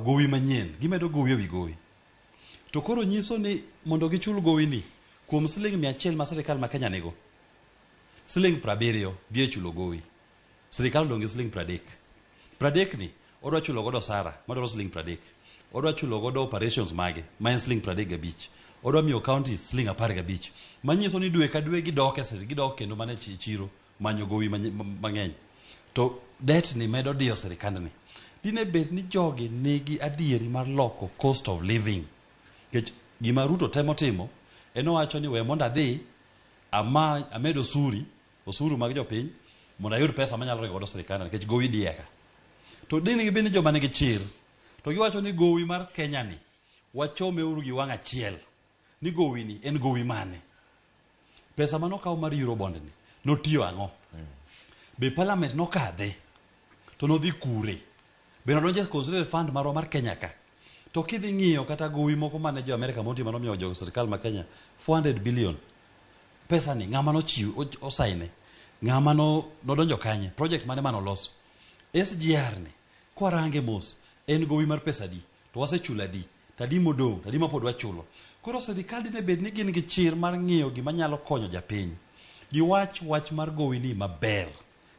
gowi manyien, gimedo gowi ewi gowi. To koro nyiso ni mondo gichul gowi ni kuom siling 100 ma sirikal ma Kenya nigo, siling 70 dhi e chulo gowi. Sirikal odong' gi siling 30. 30 ni odwa chulo godo osara madwaro siling 30. Odwa chulo godo operations mage ma en siling 35. Odwa miyo counties siling 15. Manyiso ni dwe ka dwe gidok e sir, gidok kendo mana e chiro manyo gowi mang'eny. To debt ni medo diyo sirikandni. Dine bed ni jogi nigi adieri mar loko cost of living. Nikech gima Ruto temo timo en owacho ni we mondo adhi ama amed osuri, osuru mag jopiny mondo ayud pesa manyalo ringo godo sirikanda nikech gowi diye ka. To dine gibed ni joma nigi chir to giwacho ni gowi mar Kenya ni wachome uru gi wang' achiel ni gowi ni en gowi mane. Pesa mane okaw mar Eurobond ni notiyo ang'o? Be parliament nokadhe? To nodhi kure? Be nodonjo e consolidated fund marwa mar Kenya ka? To kidhi ng'iyo kata gowi moko mane jo Amerika monti mane omiyo jo sirikal ma Kenya 400 billion. Pesa ni ng'ama nochiw osaine? Ng'ama nodonjo kanye? Project mane mane oloso? SGR ni kwarange mos en gowi mar pesa adi? To wasechulo adi? To adi modong'? To adi mapod wachulo? Koro sirikal dine bed ni gin gi chir mar ng'iyo gima nyalo konyo japiny. Giwach wach mar gowi ni maber.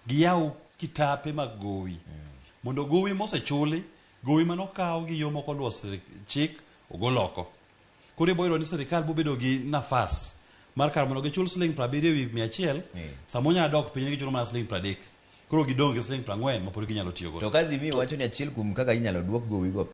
Giyaw kitape mag gowi. Mondo gowi mosechuli, gowi mane okaw gi yo mok oluwo chik, ogol oko. Koro ibo yudo ni sirikal bo bedo gi nafas mar kar mondo gichul siling 70 ewi 100, samo nyalo dok piny gichulo mana siling 30. Koro gidong' gi siling 40 mapod ginyalo tiyo godo. To ka Azimio wacho ni achiel kuom kaka inyalo duok gowigo